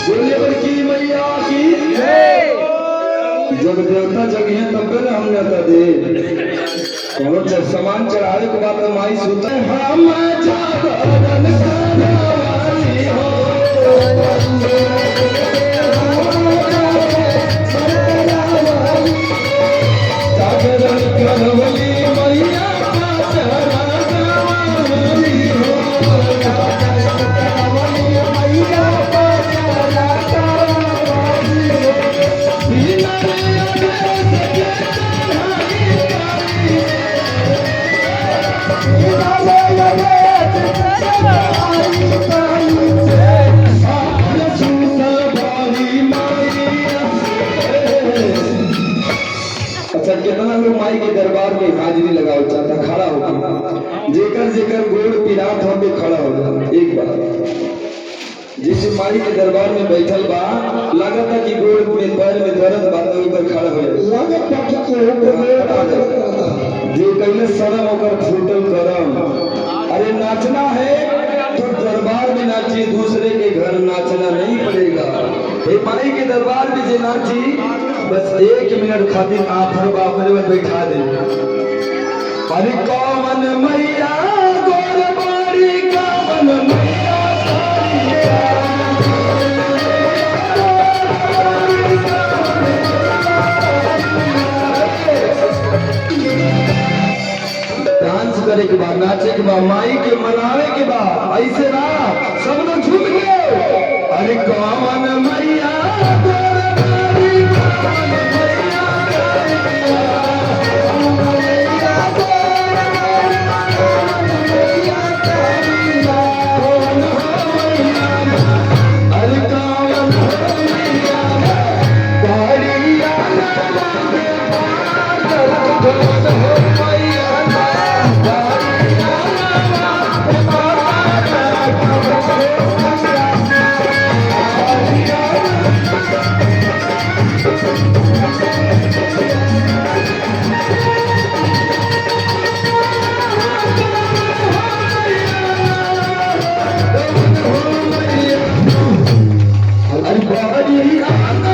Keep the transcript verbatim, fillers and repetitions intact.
बोलिए बड़की मैया की। जब देवता जगिहे तब न हम नेता दे। कौनो जब सामान चढ़ावे के बाद में माई सुते, हम जागरण करवाली हो। जागरण करवली मैया पाचरा गवाली हो। मैया पाचरा गवाली हो। बिना रे आदेश के चढ़ाई अच्छा, कितना लोग माई के दरबार में हाजिरी लगावल चाहता, खड़ा होके। जेकर जेकर गोड़ पिरात हो के खड़ा हो जाओ, एक बार। जैसे माई के दरबार में बैठल बा, लागता कि गोड़ में, पैर में दर्द बा, तो एक बार खड़ा हो जाए। लागता कि केहू के गोड़ दर्द करता। जे कहले शर्म ओकर फूटल करम। अरे नाचना है तो दरबार में नाचिए, दूसरे के घर नाचना नहीं पड़ेगा। हे माई के दरबार में जे नाची, बस एक मिनट खातिर आफर बाफर में बैठा दे। अरे कौन मैया गोर बाड़ी, कौन मैया काली। डांस करे के बा, नाचे के बा, माई के मनावे के बा। ऐसे ना, सब लोग झूम के। अरे कौन मैया तोर बारी, कौन मैया तोर बारी, कौन मैया तोर बारी, कौन मैया। अरे कौन मैया, बारी आना